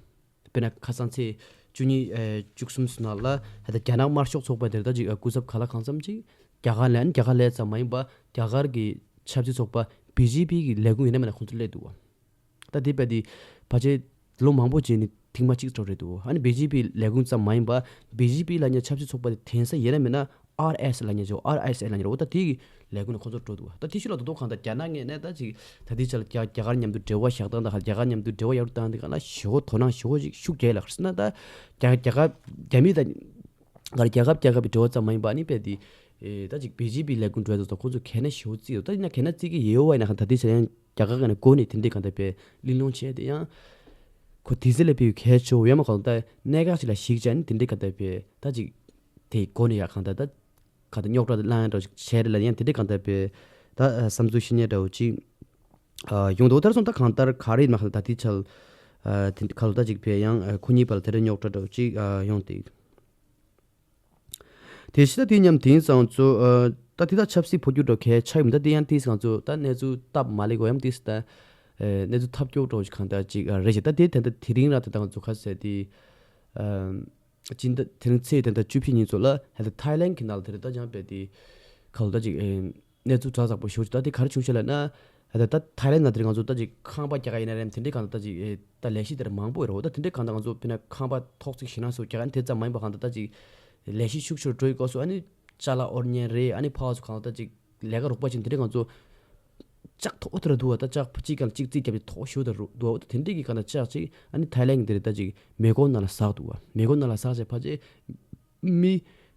དཔེར་ན་ཁ་སང་ཚེས་བཅུ་གཉིས་ཨེ་བཅུ་གསུམ་སུ་ན་ལ་ད་ལྟ་རྒྱ་ནག་དམར་ཤོག་ཚོགས་པ་དེར་ད་ཅིག་སྐུ་ཚབ་ག་ལ་གང་འཚམ་ཅིག་རྒྱ་གར་ལ་ཡང་རྒྱ་གར་ལ་ཙམ་མ་ཡིན་པ་རྒྱ་གར་གྱི་ཆབ་སྲིད་ཚོགས་པ་བི་ཇེ་པི་གི་ལས་ཁུངས་ཡིན་ན་མིན་ན་ཁོང་ཚོ་སླེབས་འདུག་བ། ད་དེ་བས་དེ་ཕལ་ཆེར་ལོ་མང་པོ་རྗེས་ནས་ཐེངས་མ་གཅིག་འགྲོ་རེད་འདུག་ཨ་ནི་བི་ཇེ་པི་ལས་ཁུངས་ཙམ་མ་ཡིན་པ་བི་ཇེ་པི་ལ་ཉེ་ཆབ་སྲིད་ཚོགས་པ་དེ་དེང་སང་ཡིན་ན་མིན་ན་ ཨར་ཨེས་ལབ་མཁན་ཅིག་ཨར་ཨེས་ཨེ་ལབ་མཁན་རེད། འོ་ད་དེ་གི་ལས་ཁུངས་ནས་ཁོ་ཚོ་འགྲོ་འདུག་བ། ད་དེ་ཤུལ་ལ་ད་དུང་གང་ལྟར་རྒྱ་ནག་ངོས་ནས་ད་ཅིག་ད་ལྟའི་ཆར་རྒྱ་རྒྱ་གར་མཉམ་དུ་འབྲེལ་བ་བཞག་སྟངས་དང་རྒྱ་གར་མཉམ་དུ་འབྲེལ་བ་ཡག་རུ་བཏང་དེ་ག་ལ་ཞེ་པོ་དོ་སྣང་ཞེ་པོ་ཞིག་ཤུགས་རྒྱག་ལ་ཁར་སོང་ན། ད་རྒྱ་རྒྱ་གར་རྒྱ་མི་དང་ག་རེ་རྒྱལ་ཁབ་རྒྱལ་ཁབ་ཀྱི་འབྲེལ་བ་ཙམ་མ་ཡིན་པ་ནི་དཔེ་དེ་ཨེ་ད་ཅིག་བི་ཇེ་པི་ལས་ཁུངས་འགྲོ་ཡ་ཚོ་ཁོ་ཚོ་གལ་གནད་ཞེ་པོ་བརྩི་ཡོད། ད་ཡིན་ན་གལ་གནད་བརྩི་གི་ཡོད་པ་ཡིན་ན་གང་ད་དེ་ཚོ་ཡང་རྒྱ་གར་ག་ནས་སྒོ་ནས་དེ་འདྲའི་གང་ལྟར་དཔེ་གླེང་སློང་བྱས་ཏེ་ཡང་ཁོ་དེ་ཚོ་ལས་དཔེ་གལ་ཆེ་བོ་ཡོད་མ་གང་ད་གནད་འགག་ཅིག་ལ་གཞིགས་བྱས་ནས་དེ་འདྲའི་གང་ལྟར་དཔེ་ད་ཅིག་དེའི་སྒོ་ནས་ཡ་གང་ལྟར་ད་གང་ལྟར་རྙོག་དྲ་བསླངས་འདྲ་ཞིག་བྱས་རེད་ལ་ཡང་དེ་འདྲའི་གང་ལྟར་དཔེ་ད་བསམ་ཚུལ་བཤད་མཁན་འདྲ་བོ་ཅིག་ཡོང་འདུག་ད་སོང་ད་གང་ལྟར་ག་རེ་ཡིན་མ་གང་ལྟར་ད་དེ་ཆལ་དེ་ག་ལ་ད་ཅིག་དཔེ་ཡང་ཁོ་གཉིས་བར་ལ་དེ་འདྲ་རྙོག་དྲ་འདྲ་བོ་ཅིག་ཡོང་སྟེ། དེ་ཕྱི་ད་དེ་མཉམ་དེང་སང་ཚོ་ད་དེ་ད་ཆབ་སྲིད་འཕོ་འགྱུར་འགྲོ་གལ་ཆགས་ཡིན། ད་དེ་ཡང་དེ་སང་ཚོ་ད་གནས་ཚུལ་སྟབས་མ་ལེགས་པ་ཡང་དེ་ད་གནས་ཚུལ་ཐབས་སྐྱོ་འགྲོ་ཞིག་གང་ལྟར་ཅིག་རེད་ཤག་ད་དེ་ད་ད་དེ་རིང་ར་ད་ད་ང་ཚོ་ཁ་ཟེར་དེ་སྤྱི་ཟླ་དེ་རིང་ཚེས་ད་ད་བཅུ་བཞི་ཉིན་ཚོ་ལ་ཧ་ད་ཐའི་ལན་གི་ནང་ལ་དེ་རེད། ད་ཅང་དཔེ་དེ་ག་ལ་ད་ཅིག་གནས་ཚུལ་གྲ་ཚགས་པོ་ཞེ་པོ་ཅིག་ད་དེ་ག་རེ་བྱུང་ཤག་ལབ་ན། ད་ད་ཐའི་ལན་ནང་དེར་ང་ཚོ་ད་ཅིག་ཁང་པ་རྒྱག་ག་ཡིན་ན་རེད། དེ་འདྲའི་གང་ལྟར་ད་ཅིག་ད་ལས་གཞི་དེར་མང་པོ་ཡོད་རེད། འོ་ད་དེ་འདྲའི་གང་ལྟར་ང་ཚོ་དཔེར་ན་ཁང་པ་ཐོག་བརྩེགས་ཞེ་ན་སོགས་རྒྱག་ག་ཡིན། དེ་ཙམ་མ་ཡིན་པ་གང་ལྟར་ད་ཅིག་ལས་གཞི་ཤུགས་ཆེ་རུ་འགྲོ་ཡི་སྐབས་སུ་ཨ་ནི་ཅ་ལག་དབོར་མཁན་རེད། ཨ་ནི་ཕར་ཚུར་གང་ལྟར་ད་ཅིག་ལས་ཀ་རོགས་པ་བྱེད་དེ་འདྲའི་ང་ཚོ་ལྕགས་མཐོ་དེ་ར་འདུག་བ། ད་ལྕགས་གཅིག་གང་གཅིག་རྩིས་རྒྱབ་ཀྱི་མཐོ་ཤོས་དེ་རུ་འདུག་བ། འོ་ད་དེ་འདྲའི་གི་གང་ལྟར་ལྕགས་ཅིག་ཨ་ནི་ཐའི་ལན་དེ་རེད། ད་ཅིག་མེ་འཁོར་ནང་ལ་ཟགས་འདུག་བ། མེ་འཁོར་ནང་ལ་ཟགས་བྱས་ཕལ་ཆེར་མི་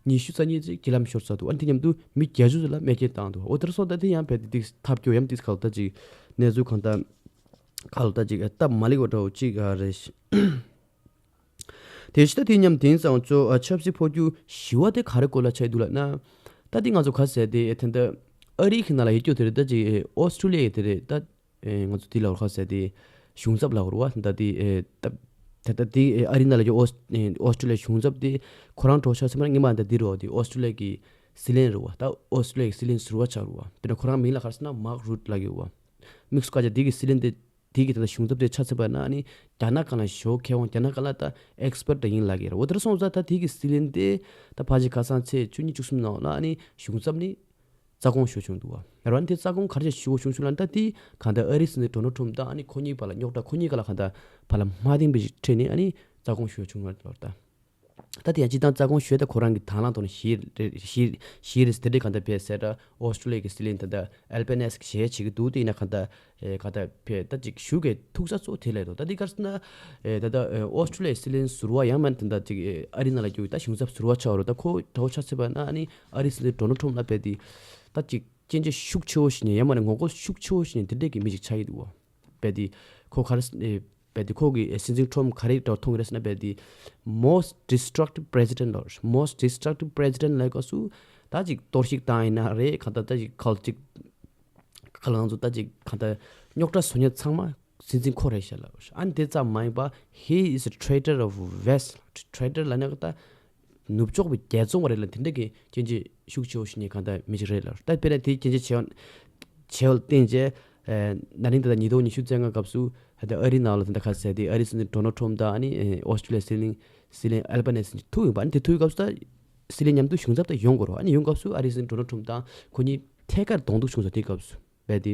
ཉི་ཤུ་རྩ་གཉིས་ཅིག་རྒྱ་ལམ་ཤོར་ཚར་འདུག་ཨ་ནི་དེ་མཉམ་དུ་མི་བརྒྱད་ཅུ་ཙམ་ལ་རྨས་སྐྱོན་བཏང་འདུག་འོ་དེར་སོང་ད་དེ་ཡང་བས་དེ་ཐབས་སྐྱོ་ཡམ་དེ་ག་ལ་ད་ཅིག་གནས་ཚུལ་གང་ལྟར་ག་ལ་ད་ཅིག་སྟབས་མ་ལེགས་པ་འདྲ་བོ་ཅིག་རེད། དེ་ཕྱི་ད་དེ་མཉམ་དེང་སང་ཚོ་ཆབ་སྲིད་འཕོ་འགྱུར་ཞི་བ་དེ་ག་རེ་སྐོར་ལ་ཆགས་འདུག་ལབ་ན། ད་དེ་ང་ཚོ་ག་ཟེར་དེ་དེ་འདྲ་ཨ་རི་གི་ནང་ལ་ཡོད་རྒྱུ་དེ་རེད། ད་ཅིག་ཨོ་སི་ཀྲུ་ལི་ཡ་དེ་རེད། ད་ཨེ་ང་ཚོ་དེ་ལ་བར་ཁ་ཟེར་དེ་གཞུང་ཚབ་ལ་བར་བ་ད་དེ་ཨེ་ད་ད་ད་དེ་ཨེ་ཨ་རི་ནང་ལ་ཡོད་ཨོ་ཨེ་ཨོ་སི་ཀྲུ་ལི་ཡའི་གཞུང་ཚབ་དེ་ཁོ་རང་གྲོགས་ཆ་ཚང་མ་སྔོན་མ་ད་དེ་རེད་བ། དེ་ཨོ་སི་ཀྲུ་ལི་ཡ་གི་སྲིད་བློན་རེད་བ། ད་ཨོ་སི་ཀྲུ་ལི་ཡ་གི་སྲིད་བློན་ཟུར་པ་ཆགས་རེད་བ། དཔེར་ན་ཁོ་རང་མིང་ལ་ག་རེ་ཟེར་ན་མཱག་རུད་ལབ་ཀྱི་ཡོད་བ། དམིགས་སུ་བཀར་བྱས་དེ་གི་སྲིད་བློན་དེ་དེ་གི་ད་ལྟ་གཞུང་ཚབ་དེ་ཆགས་ཚར་བ་ན་ཨ་ནི་རྒྱ་ནག་སྒང་ལ་ཞེ་པོ་མཁས་དབང་རྒྱ་ནག་སྒང་ལ་ད་ཨེག་སི་པར་ཊི་ད་ཡིན་ལབ་ཀྱི་རེད། འོ་དེར་སོང་ཙང་ད་དེ་གི་སྲིད་བློན་དེ་ད་ཕལ་ཆེར་ཁ་སང་ཚེས་བཅུ་གཉིས་བཅུ་གསུམ་ནང་ལ་ཨ་ནི་གཞུང་ཚབ་ནི་རྩ་དགོངས་ཞུ་བྱུང་འདུག་བ། རང་དེ་རྩ་དགོངས་ག་རེ་བྱས་ཞུ་བྱུང་ཞུ་ལ་ད་དེ་གང་ལྟར་ཨ་རིའི་སྲིད་འཛིན་ཌོ་ནལ་ཊམ་དང་ཨ་ནི་ཁོ་གཉིས་བར་ལ་རྙོག་དྲ་ཁོ་གཉིས་ཀ་ལ་གང་ལྟར་བར་ལ་མ་བདེན་པ་ཞིག་འཕྲད་ནས་ཨ་ནི་རྩ་དགོངས་ཞུ་བྱུང་བ་ལོར་ད། ད་དེ་ཡང་སྤྱི་བཏང་རྩ་དགོངས་ཞུ་ཡ་ད་ཁོ་རང་གི་དང་བླངས་ཐོག་ནས་ཞུས་རེད་ཞུས་ཞུས་རེད། དེ་འདྲའི་གང་ལྟར་བས་ཟེར་ད་ཨོ་སི་ཀྲུ་ལི་ཡ་གི་སྲིད་བློན་ད་ལྟ་ཨལ་པ་ནེ་སི་གིས་ཞལ་བྱེད་ཀྱི་འདུག་དེ་ཡིན་ན་གང་ལྟར་ཨེ་གང་ལྟར་བས་ད་ཅིག་ཞུ་གི་ཐུག་ས་གཙོ་དེ་ལས་དོ། ད་དེ་ག་རེ་ཟེར་ན་ཨེ་ད་ལྟ་ཨེ་ཨོ་སི་ཀྲུ་ལི་ཡའི་སྲིད་བློན་ཟུར་པ་ཡང་མིན་ད་ལྟ་ཅིག་ཨེ་ཨ་རི་ནང་ལ་རྒྱུག་ད་གཞུང་ཚབ་ཟུར་པ་ཆགས་རོ། ད་ཁོ་གྲོགས་ཆ་ཚེ་བ་ན་ཨ་ནི་ཨ་རིའི་སྲིད་འཛིན་ཌོ་ནལ་ཊམ་ལ་བས་དེ་ད་ཅིག་སྐྱོན་བརྗོད་ཤུགས་ཆེ་བོ་ཞིག་ནས་ཡང་མ་ནས་ངོ་རྒོལ་ཤུགས་ཆེ་བོ་ཞིག་ནས་དེ་འདྲས་ཀྱི་མི་ཞིག་ཆགས་ཀྱི་འདུག་བ། བས་དེ་ཁོ་ག་རེ་ཟེར་ནས་བས་དེ་ཁོ་གི་སྲིད་འཛིན་ཊམ་ག་རེ་འདྲ་མཐོང་གི་རེད་ཟེར་ན་བས་དེ་most destructive president ལོ། most destructive president ལབ་སྐབས་སུ་ད་ཅིག་གཏོར་བཤིག་བཏང་ཡིན་ན་རེད། གང་ལྟར་ད་ཅིག་གལ་ཅིག་ག་ལ་ང་ཚོ་ད་ཅིག་གང་ལྟར་རྙོག་དྲ་བཟོ་མཁན་ཚང་མ་སྲིད་འཛིན་ཁོ་རེད་ཤག་ལབ། ཨ་ནི་དེ་ཙམ་མ་ཡིན་པ་he is a traitor of West. traitor ལབ་ན་ད་ནུབ་ཕྱོགས་པའི་རྒྱལ་བཙོང་བ་རེད་ལ་དེ་འདྲ་གི་སྐྱོན་བརྗོད་ཤུགས་ཆེ་བོ་ཞིག་ནས་གང་ལྟར་མི་ཞིག་རེད་ལ། ད་དཔེར་ན་དེའི་སྐྱོན་བརྗོད་བྱས་བྱས་པ་ལ་བརྟེན་བྱས་ན་ནིང་ད་ལྟ་ཉིས་སྟོང་ཉི་ཤུ་རྩ་ལྔ་སྐབས་སུ་ད་ལྟ་ཨ་རི་ནང་ལ་ད་ལྟ་ཁ་ཟེར་དེ་ཨ་རི་སྲིད་འཛིན་ཌོ་ནལ་ཊམ་དང་ཨ་ནི་ཨོ་སི་ཀྲུ་ལི་ཡའི་སྲིད་བློན་སྲིད་བློན་ཨལ་པ་ནེ་སི་ཐུག་ཡོང་པ། ཨ་ནི་དེ་ཐུག་སྐབས་སུ་ད་སྲིད་བློན་མཉམ་དུ་གཞུང་ཚབ་ད་ཡོང་དགོས་རེད། ཨ་ནི་ཡོང་སྐབས་སུ་ཨ་རི་སྲིད་འཛིན་ཌོ་ནལ་ཊམ་དང་ཁོ་གཉིས་ཐད་ཀར་གདོང་ཐུག་བྱུང་སོང་། དེ་སྐབས་སུ་བས་དེ་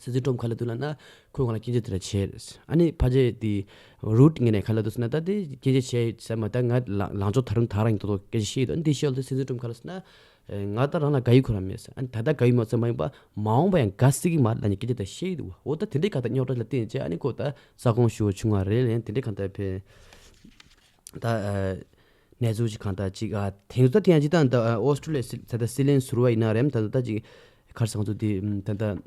སྲིད་འཛིན་ཊམ་ག་ལ་འདུག་ལབ་ན་ཁོས་ང་ལ་སྐྱོན་བརྗོད་དེ་འདྲ་བྱས་རེད། ཨ་ནི་ཕལ་ཆེར་དེ་རུད་ངོས་ནས་ག་ལ་འདུག་ཟེར་ན་ད་དེ་སྐྱོན་བརྗོད་བྱས་ཟེར་མ་ད་ང་ལ་ལངས་ཕྱོགས་ད་རུང་ད་རང་ཡིན་མདོག་མདོག་སྐད་ཆ་བཤད་ཡོད། ཨ་ནི་དེ་བཤད་ཡོད་དུས་སྲིད་འཛིན་ཊམ་ག་ལ་ཟེར་ན་ང་ད་རང་ལ་དགའ་ཡི་ཁོ་རང་མེད་ཟེར། ཨ་ནི་ད་ལྟ་དགའ་ཡི་མ་ཚད་མ་ཡིན་པ་མ་འོངས་པ་ཡང་དགའ་སྲིད་ཀྱི་མ་རེད་ལབ་ནས་སྐད་ཆ་ད་བཤད་ཡི་འདུག་བ། འོ་ད་དེ་འདྲའི་ག་ད་རྙོག་དྲ་ལ་བརྟེན་བྱས་ཨ་ནི་ཁོ་ད་རྩ་དགོངས་ཞུ་བ་བྱུང་བ་རེད་ལན་དེ་འདྲའི་ག་ད་ཕེ་ད་གནས་ཚུལ་ཅིག་གང་ལྟར་ཅིག་ཨ་དེང་སང་དེ་ཡང་ཅིག་ད་ད་ཨོ་སི་ཀྲུ་ལི་ཡ་སྲིད་ད་ལྟ་སྲིད་བློན་ཟུར་པ་ཡིན་ན་རེད། ད་ད་ད་ཅིག་ག་རེ་ཟེར་ང་ཚོ་དེ་ད་ད་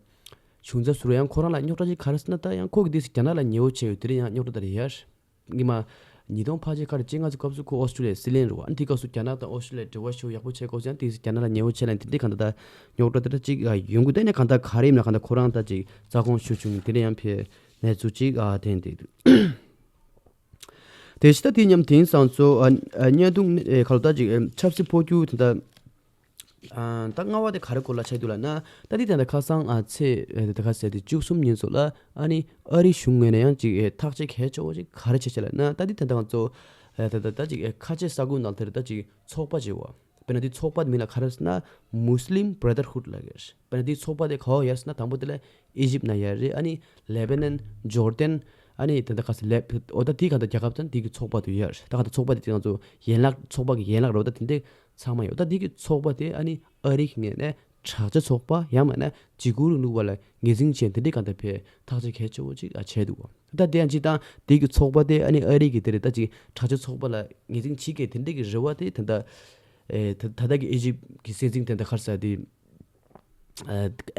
གཞུང་ཚབ་ཟུར་པ་ཡང་ཁོ་རང་ལ་རྙོག་དྲ་ཅིག་ག་རེ་ཟེར་ན་ད་ཡང་ཁོ་གི་དེ་སི་རྒྱ་ནག་ལ་ཉེ་བོ་བྱས་ཡོད། དེ་རིང་ཡང་རྙོག་དྲ་དེ་རེད་ཡ། སྔོན་མ་ཉིས་སྟོང་ཕལ་ཆེར་ག་རེ་བཅོ་ལྔ་ཙམ་སྐབས་སུ་ཁོ་ཨོ་སི་ཀྲུ་ལི་ཡའི་སྲིད་བློན་རེད་བ། ཨ་ནི་དེ་སྐབས་སུ་རྒྱ་ནག་དང་ཨོ་སི་ཀྲུ་ལི་ཡ་འབྲེལ་བ་ཞེ་པོ་ཡག་པོ་བྱས་སྐབས་སུ་ཡང་དེ་སི་རྒྱ་ནག་ལ་ཉེ་བོ་བྱས་ལ་དེ་འདྲའི་གང་ལྟར་ད་རྙོག་དྲ་དེ་འདྲ་ཅིག་ཡོང་གི་འདུག་ཨ་ནི་གང་ལྟར་ག་རེ་ཡིན་ན་གང་ལྟར་ཁོ་རང་ད་ཅིག་རྩ་དགོངས་ཞུ་བྱུང་དེ་འདྲ་ཡང་ཕེ་གནས་ཚུལ་ཅིག་ཨ་དེ་འདྲ་འདུག་དེ་ཕྱི་ད་དེ་མཉམ་དེང་སང་ཚོ་ཨ་ཨ་བརྙན་ཐུང་ནི་ཨེ་ཁ་ལོ་ད་ཅིག་ཨེ་ཆབ་སྲིད་འཕོ་འགྱུར་དེ་འདྲ་ཨ་ད་ལྔ་པ་དེ་ག་རེ་སྐོར་ལ་ཆགས་འདུག་ལབ་ན། ད་དེ་དེ་འདྲ་ཁ་སང་ཨ་ཚེས་ཨེ་དེ་ག་ཟེར་དེ་བཅུ་གསུམ་ཉིན་ཚོ་ལ་ཨ་ནི་ཨ་རི་གཞུང་ངོས་ནས་ཡང་ཅིག་ཨེ་ཐག་གཅོད་གལ་ཆེ་བོ་ཅིག་ག་རེ་བྱས་བྱས་ལབ་ན། ད་དེ་དེ་འདྲ་ང་ཚོ་ཨེ་ད་ད་ད་ཅིག་ཨེ་ཁ་ཆེ་ས་ཁུལ་ནང་དེར་ད་ཅིག་ཚོགས་པ་བྱས་བ། དཔེར་ན་དེ་ཚོགས་པ་མིང་ལ་ག་རེ་ཟེར་ན་Muslim Brotherhood ལབ་ཀྱི་རེད། དཔེར་ན་དེ་ཚོགས་པ་དེ་ག་པར་ཡོད་ཟེར་ན་དང་པོ་དེ་ལ་ཨི་ཇིབ་ན་ཡོད་རེད། ཨ་ནི་ལེ་བྷ་ནན། ཇོར་དན། ཨ་ནི་ད་ལྟ་ག་ཟེར་ལེ་འོ་ད་དེ་ག་ད་རྒྱལ་ཁབ་ཚང་དེ་གི་ཚོགས་པ་དུ་ཡོད་རེད། ད་ག་ད་ཚོགས་པ་དེ་དེ་ང་ཚོ་ཡན་ལག་ཚོགས་པ་གི་ཡན་ལག་རེད། ད་དེ་འདྲའི་ ཚང་མ་ཡོད། ད་འདི་གི་ཚོགས་པ་དེ་ཨ་ནི་ཨ་རི་གི་ངོས་ནས་དྲག་ཆས་ཚོགས་པ་ཡང་མིན་ན་འཇིགས་སྐུལ་རིང་ལུགས་པ་ལ་ངོས་འཛིན་བྱས་འདི་འདྲའི་གང་ལྟར་བས་ཐག་གཅོད་གལ་ཆེ་བོ་ཅིག་ཨ་བྱས་འདུག་བ། ད་དེ་ཡང་སྤྱིར་བཏང་འདི་གི་ཚོགས་པ་དེ་ཨ་ནི་ཨ་རི་གི་དེ་རེད། ད་ཅིག་དྲག་ཆས་ཚོགས་པ་ལ་ངོས་འཛིན་བྱེད་མཁན་དེ་འདྲའི་གི་རེ་བ་དེ་ད་ལྟ་ཨེ་ད་ད་ལྟ་གི་ཨི་ཇིབ་གི་སྲིད་འཛིན་དེ་འདྲ་ག་རེ་ཟེར་དེ་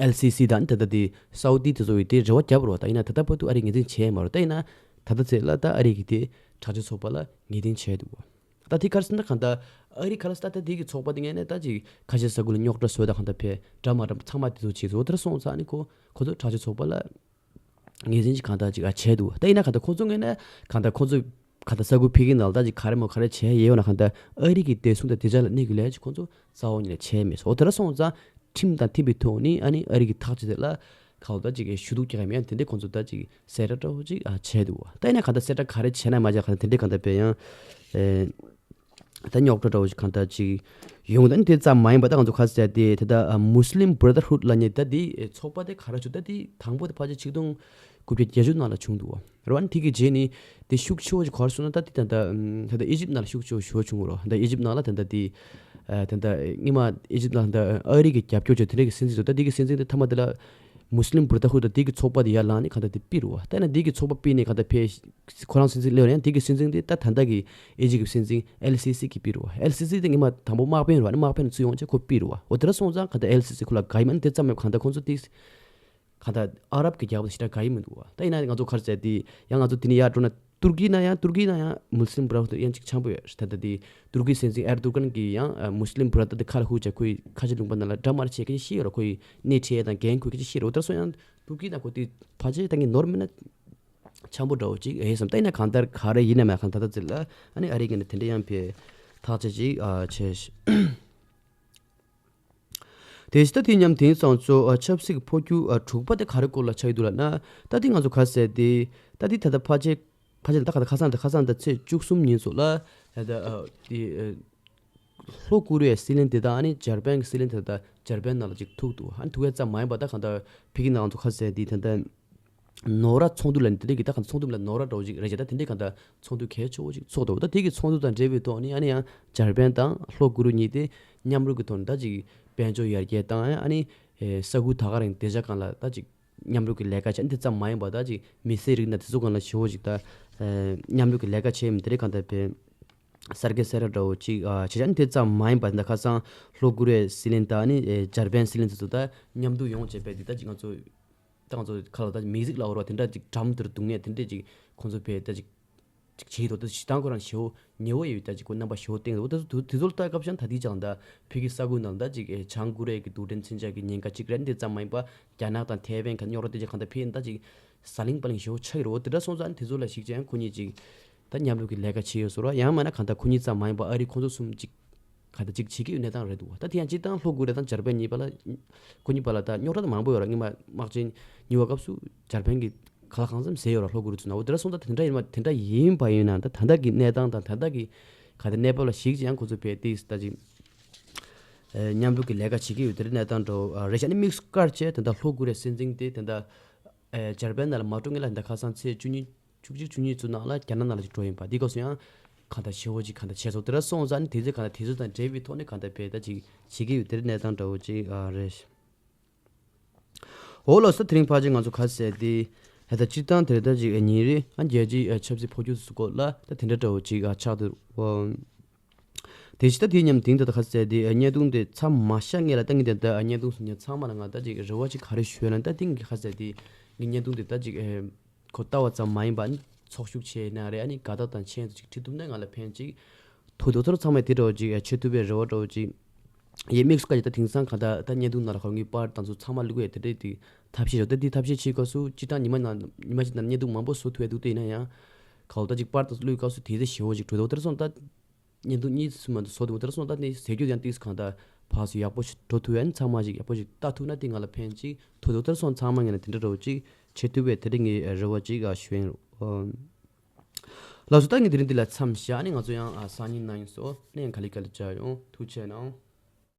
ཨེལ་སི་སི་དང་ད་ལྟ་དེ་སའུ་ཏི་དེ་ཚོ་ཡི་དེ་རེ་བ་བརྒྱབ་རོགས། ད་ཡིན་ན་ད་ལྟ་བར་དུ་ཨ་རི་ངོས་འཛིན་བྱས་མ་རོགས། ད་ཡིན་ན་ད་ལྟ་ཚེ་ལ་ད་ཨ་རི་གི་དེ་དྲག་ཆས་ཚོགས་པ་ལ་ངོས་འཛིན་བྱས་འདུག་བ། ད་དེ་ག་རེ་ཟེར་ན་གང་ལྟར་ཨ་རི་ག་རེ་ཟེར་ད་ལྟ་དེ་གི་ཚོགས་པ་དེ་ངོས་ནས་ད་ཅིག་ཁ་ཆེ་ས་ཁུལ་ལ་རྙོག་དྲ་བཟོས་ད་གང་ལྟར་བས་འདྲ་མ་འདྲ་ཚང་མ་དེ་ཚོ་བྱས་སོ། དེར་སོང་ཙང་ནི་ཁོ་ཁོ་ཚོ་དྲག་ཆས་ཚོགས་པ་ལ་ངོས་འཛིན་ཅིག་གང་ལྟར་ཅིག་ཨ་བྱས་འདུག་ད་ཡིན་ན་གང་ལྟར་ཁོ་ཚོ་ངོས་ནས་གང་ལྟར་ཁོ་ཚོ་གང་ལྟར་ས་ཁུལ་ཕ་གི་ནང་ལ་ད་ཅིག་ག་རེ་མོ་ག་རེ་བྱས་ཡོད་ན་གང་ལྟར་ཨ་རི་གི་བདེ་སྲུང་དང་བདེ་འཇགས་ལ་གནོད་ཀྱི་ལས་ཅིག་ཁོ་ཚོ་རྩ་བ་ཉིད་ནས་བྱས་མེད་སོ། དེར་སོང་ཙང་ཁྲིམས་དང་མཐུན་པའི་ཐོག་ནས་ཨ་ནི་ཨ་རི་གི་ཐག་གཅོད་དེ་ལ་གང་ལྟར་ཅིག་ཞུ་གཏུག་རྒྱག་གི་མེད། དེ་འདྲའི་ཁོ་ཚོ་ད་ཅིག་གསལ་བསྒྲགས་འདྲ་བོ་ཅིག་ཨ་བྱས་འདུག་ད་ཡིན་ན་གང་ལྟར་གསལ་བསྒྲགས་ག་རེ་བྱས་ན་མ་བྱས་གང་ལྟར་དེ་འདྲའི་གང་ལྟར་བས་ཡང་ཨེ། ད་རྙོག་དྲ་འདྲ་བོ་ཞིག་གང་ལྟར་ཅིག་ཡོང་། ད་ནི་དེ་ཙམ་མ་ཡིན་པ་ད་ང་ཚོ་ག་རེ་ཟེར་ཏེ་དེ་ད་Muslim Brotherhood་ལབ་མཁན་ད་དེ་ཚོགས་པ་དེ་ག་རེ་བྱུང་། ད་དེ་དང་པོ་དེ་ཕལ་ཆེར་ཆིག་སྟོང་དགུ་བརྒྱ་བརྒྱད་ཅུ་ནང་ལ་བྱུང་འདུག་བ། རེད་བ། ནི་དེ་གི་རྗེས་ནི་དེ་ཤུགས་ཆེ་བོ་ཞིག་ག་རེ་སོང་ན་ད་དེ་ད་ད་ད་ད་ཨི་ཇིབ་ནང་ལ་ཤུགས་ཆེ་བོ་ཞེ་པོ་བྱུང་རོ། ད་ཨི་ཇིབ་ནང་ལ་ད་ད་དེ་ད་ད་སྔོན་མ་ཨི་ཇིབ་ནང་ད་ཨ་རི་གི་རྒྱབ་སྐྱོར་བྱས་དེ་འདྲ་གི་སྲིད་འཛིན་ཚོ་ད་དེ་གི་སྲིད་འཛིན་དེ་མཐའ་མ་དེ་ལ་Muslim Brotherhood་ད་དེ་གི་ཚོགས་པ་དེ་ཡར་ལངས་ནས་གང་ལྟར་དེ་ཕུད་རོ་བ། ད་ན་དེ་གི་ཚོགས་པ་ཕུད་ནས་གང་ལྟར་ཕེ་ཁོ་རང་སྲིད་འཛིན་སླེབས་ཡང་དེ་གི་སྲིད་འཛིན་དེ་ད་ད་ལྟ་གི་ཨི་ཇིབ་གི་སྲིད་འཛིན་ཨེལ་སི་སི་གི་ཕུད་རོ། ཨེལ་སི་སི་དེ་སྔོན་མ་དང་པོ་དམག་དཔོན་རོ། ཨ་ནི་དམག་དཔོན་ཚུར་ཡོང་བྱས་ཁོ་ཕུད་རོ་བ། འོ་དེ་འདྲ་སོང་ཙང་གང་ལྟར་ཨེལ་སི་སི་ཁོ་ལ་དགའ་ཡི་མ་ནི་དེ་ཙམ་མེད་གང་ལྟར་ཁོང་ཚོ་དེ་གང་ལྟར་ཨ་རབ་ཀྱི་རྒྱལ་ཁབ་ཞེ་དྲག་དགའ་ཡི་མི་འདུག་བ། ད་ཡིན་ན་ང་ཚོ་ག་རེ་ཟེར་དེ་ཡང་ང་ཚོ་དེ་ནས་ཡར་འགྲོ་ན་ཏུར་ཀི་ན་ཡང་ཏུར་ཀི་ན་ཡང་Muslim Brotherhood་ཡང་ཅིག་འཆམ་པོ་ཡོད་ད་ལྟ་དེ། ཏུར་ཀི་སྲིད་འཛིན་ཨེར་དུར་ཀན་གྱིས་ཡང་Muslim Brotherhood་དེ་ཁ་ལ་ཧུ་བྱས་ཁོའི་ཁ་ཆེ་ལུང་པ་ནང་ལ་འདྲ་མར་བྱེད་མཁན་ཞིག་ཡོད་ར། ཁོའི་སྣེ་ཁྲིད་དང་འགན་འཁུར་མཁན་ཞིག་ཡོད་ར། འོ་དེར་སོང་ཡང་ཏུར་ཀི་དང་ཁོ་དེ་ཕལ་ཆེར་ད་ངས་ནོར་མིན་ན་འཆམ་པོ་འདྲ་བོ་ཅིག་ཨེ་བསམ། ད་ཡིན་ན་གང་ལྟར་ག་རེ་ཡིན་ན་མ་གང་ད་ལྟ་ཚེ་ལ་ཨ་ནི་ཨ་རི་གི་ནས་དེ་འདྲ་ཡང་ཕེ་ཐག་ཆ་ཅིག་ཨ་བྱས། དེ་ཕྱི་ད་དེ་མཉམ་དེང་སང་ཚོ་ཨ་ཆབ་སྲིད་ཀྱི་འཕོ་འགྱུར་ཨ་དྲུག་པ་དེ་ག་རེ་སྐོར་ལ་ཆགས་ཡོད་འདུག་ལབ་ན། ད་དེ་ང་ཚོ་ག་ཟེར་དེ་ད་དེ་ད་ལྟ་ཕལ་ཆེར་ཕལ་ཆེར་ད་ག་ད་ཁ་སང་ད་ཁ་སང་ད་ཚེས་བཅུ་གསུམ་ཉིན་སོགས་ལ་ད་ད་ཨ་དེ་ཨ་ལྷོ་ཀོ་རི་ཡའི་སྲིད་བློན་དེ་དང་ཨ་ནི་འཇར་པན་གྱི་སྲིད་བློན་དེ་ད་འཇར་པན་ནང་ལ་ཅིག་ཐུག་འདུག་ཨ་ནི་ཐུག་ཡ་ཙམ་མ་ཡིན་པ་ད་གང་ད་ཕ་གི་ནང་ང་ཚོ་ག་ཟེར་དེ་ད་ད། ནོ་ར་ཚོགས་འདུ་ལ་ནི་དེ་འདྲའི་གི་ད་གང་ཚོགས་འདུ་ལ་ནོ་ར་འདྲ་བོ་ཅིག་རེད་ཅེ། ད་དེ་འདྲའི་གང་ད་ཚོགས་འདུ་གལ་ཆེ་བོ་ཅིག་ཚོགས་འདུག་ད་དེ་གི་ཚོགས་འདུ་དང་འབྲེལ་བའི་ཐོག་ནི་ཨ་ནི་ཡང་འཇར་པན་དང་ལྷོ་ཀོ་རི་གཉིས་དེ་མཉམ་རུབ་ཀྱི་ཐོག་ནས་ད་ཅིག་དཔལ་འབྱོར་ཡར་རྒྱས་དང་ཨ་ནི་ས་ཁུལ་ད་ག་རང་བདེ་འཇགས་སྒང་ལ་ད་ཅིག་མཉམ་རུབ་ཀྱི་ལས་ཀ་བྱས། ཨ་ནི་དེ་ཙམ་མ་ཡིན་པ་ད་ཅིག་མི་སེར་རིགས་སྣ་དེ་ཚོ་སྒང་ལ་ཞེ་བོ་ཅིག་ད་མཉམ་རུབ་ཀྱི་ལས་ཀ་བྱས་མི་དེ་འདྲའི་གང་ད་བས་གསར་སྐྱེས་གསར་ར་འདྲ་བོ་ཅིག་བྱས། ཨ་ནི་དེ་ཙམ་མ་ཡིན་པ་ད་ཁ་སང་ལྷོ་ཀོ་རི་ཡའི་སྲིད་བློན་དང་ཨ་ནི་འཇར་པན་སྲིད་བློན་དེ་ཚོ་ད་མཉམ་དུ་ཡོང་བྱས་པས་དེ་ད་ཅིག་ང་ཚོ་ད་ང་ཚོ་ཁ་ལ་ད་མི་ཟིག་ལ་འོར་བ་དེ་འདྲ་ཅིག་འགྲམ་དུ་རྡུང་ངེས་དེ་འདྲ་ཅིག་ཁོང་ཚོ་བས་ད་ཅིག་ཅིག་བྱེད་དོ། ད་ཞི་སྟངས་ཁོ་རང་ཞེ་བོ་ཉེ་བོ་ཡོད། ད་ཅིག་ཁོ་རྣམ་པ་ཞེ་བོ་བསྟན་འདུག་ད་དུ་དེ་ཚོ་ལ་ལྟ་སྐབས་ཤང་ད་དེ་ཅང་ད་ཕ་གི་ས་ཁུལ་ནང་ད་ཅིག་ཨེ་བྱང་ཀོ་རི་ཡ་གི་རྡུལ་ཕྲན་མཚོན་ཆ་གི་ཉེན་ཁ་ཅིག་རེད། འདི་ཙམ་མ་ཡིན་པ་རྒྱ་ནག་དང་ཐའེ་ཝན་ག་རྙོག་ར་དེ་ཅིག་གང་ད་ཕེ་ད་ཅིག་ཟ་ལིང་པ་ལིང་ཞེ་བོ་ཆགས་ཡོད་རེད། འོ་དེ་འདྲ་སོང་ཙང་དེ་ཚོ་ལ་ཞིག་ཅང་ཁོ་གཉིས་ཅིག་ད་མཉམ་རུབ་ཀྱི་ལས་ཀ་བྱེད་ཡོད་ཟེར་བ། ཡང་མིན་ན་གང་ད་ཁོ་གཉིས་ཙམ་མ་ཡིན་པ་ཨ་རི་ཁོང་ཚོ་གསུམ་ཅིག་ག་ད་ཅིག་བྱེད་ཀྱི་ཡོད་གནས་སྟངས་རེད་འདུག་ད་དེ་ཡང་སྤྱིར་བཏང་ལྷོ་ཀོ་རི་ཡ་དང་འཇར་པན་གཉིས་པ་ལ་ཁོ་གཉིས་པ་ལ་ད་རྙོག་དྲ་ད་མང་པོ་ཡོད་ར། སྔོན་མ་དམག་ཆེན་གཉིས་པ་སྐབས་སུ་འཇར་པན་གྱིས་ག་ལ་གང་འཚམ་བཟས་ཡོད་ར་ལྷོ་ཀོ་རི་ཡ་ཚོ་ནང་། འོ་དེ་འདྲ་སོང་ཙང་དེ་འདྲ་ཡིན་པ་དེ་འདྲ་ཡིན་པ་ཡིན་ན་ད་ད་ལྟ་གི་གནས་སྟངས་དང་ད་ལྟ་གི་ག་ད་གནས་བབ་ལ་ཞིག་ཅིག་ཡང་ཁོ་ཚོ་བས་ཏིས་ད་ཅིག་མཉམ་རུབ་ཀྱི་ལས་ཀ་བྱེད་ཀྱི་ཡོད་དེ་འདྲ་གནས་སྟངས་འདྲ་བོ་རེད་ཤག་ཨ་ནི་དམིགས་སུ་བཀར་བྱས་ད་ལྟ་ལྷོ་ཀོ་རི་ཡའི་སྲིད་འཛིན་དེ་ད་ལྟ་འཇར་པན་ནང་ལ་མ་འགྲོ་སྔོན་ལ་ད་ཁ་སང་ཚེས་བཅུ་གཉིས་བཅུ་གཅིག་བཅུ་གཉིས་ཚོ་ནང་ལ་རྒྱ་ནག་ནང་ལ་ཅིག་འགྲོ་ཡིན་པ། འདི་སྐབས་སུ་ཡང་གང་ལྟར་ཞེ་བོ་ཅིག་གང་ལྟར་བྱས་སོང་། དེ་འདྲ་སོང་ཙང་ནི་དེ་ཚོ་གང་ལྟར་དེ་ཚོ་དང་འབྲེལ་བའི་ཐོག་ནས་གང་ལྟར་བས་ད་ཅིག་བྱེད་ཀྱི་ཡོད་དེ་འདྲ་གནས་སྟངས་འདྲ་བོ་ཅིག་རེད། འོ་ལགས་སོ། དེ་རིང་ཕལ་ཆེར་ང་ཚོ་ག་ཟེར་ཏེ་ད་ལྟ་སྤྱིར་བཏང་དེ་ད་ཅིག་ཉིན་རེ་ཨ་རྒྱལ་སྤྱིའི་ཆབ་སྲིད་འཕོ་འགྱུར་སྐོར་ལ་ད་དེ་འདྲ་འདྲ་བོ་ཅིག་ཆགས་འདུག་དེ་ཕྱི་ད་དེའི་ཉམས་དེང་ད་ད་ག་ཟེར་ཏེ་བརྙན་ཐུང་དེ་མཚམས་མ་བཞག་སྔོན་ལ་ད་ངས་དེ་ད་བརྙན་ཐུང་སུ་ཉན་ཚང་མ་ལ་ང་ད་ཅིག་རེ་བ་ཅིག་ག་རེ་ཞུ་ན། ད་དེང་གི་ག་ཟེར་ཏེ་ངས་བརྙན་ཐུང་དེ་ད་ཅིག་ཁོ་ལྟ་བ་ཙམ་མ་ཡིན་པ་ནི་ཚོགས་ཞུགས་བྱས་ན་རེད། ཨ་ནི་དགའ་རྟགས་དང་མཆན་དུ་ཅིག་བྲིས་ཐུབ་ན་ང་ལ་ཕན་ཅིག་ཐུག་འདུག་ཚོར་ཚང་མས་དེ་འདྲ་བོ་ཅིག་བྱེད་ཐུབ་པའི་རེ་བ་འདྲ་བོ་ཅིག་ཡེ་དམིགས་སུ་བཀར་ཅིག་ད་དེང་སང་ག་ད་ད་བརྙན་ཐུང་ནང་ལ་ཁོ་ངའི་པར་དང་ཚོ་ཚང་མ་བླུགས་ཡས་དེ་འདྲས་དེ་ཐབས་ཤེས་རེད། ད་དེ་ཐབས་ཤེས་བྱེད་སྐབས་སུ་སྤྱིར་བཏང་ཉི་མ་ནང་ཉི་མ་གཅིག་ནང་བརྙན་ཐུང་མང་པོ་བཟོ་ཐུབ་ཡས་འདུག་དེ་ཡིན་ན་ཡང་ག་འོ་ད་ཅིག་པར་དང་ཚོ་བླུགས་སྐབས་སུ་དེ་ཚེ་ཞེ་བོ་ཅིག་འགྲོ་འདུག་དེར་སོང་ད་བརྙན་ཐུང་གཉིས་གསུམ་མ་གཏོགས་བཟོ་འདུག་དེར་སོང་ད་ནི་ཟེར་རྒྱུ་ཡང་ཏིག་གང་ད་ཕར་ཚུར་ཡག་པོ་ཞིག་འགྲོ་ཐུབ་ཡ་ནི་ཚང་མ་ཞིག་ཡག་པོ་ཞིག་ལྟ་ཐུབ་ན་དེ་ང་ལ་ཕན་ཅིག་ཐུག་འདུག་དེར་སོང་ཚང་མ་ངས་ནི་དེ་འདྲ་འདྲ་བོ་ཅིག་བྱེད་ཐུབ་པའི་དེ་འདྲ་ངའི་རེ་བ་ཅིག་ཨ་ཞུ་ཡིན། ལགས་སོ། ད་ངས་དེ་རིང་འདི་ལ་མཚམས་བཞག་ནས་ང་ཚོ་ཡང་ཨ་སང་ཉིན་ནང་ཡིན་སོ་ནས་ཡང་ག་ལེ་ག་ལེ་མཇལ་ཡོང་། ཐུགས་རྗེ་གནང་།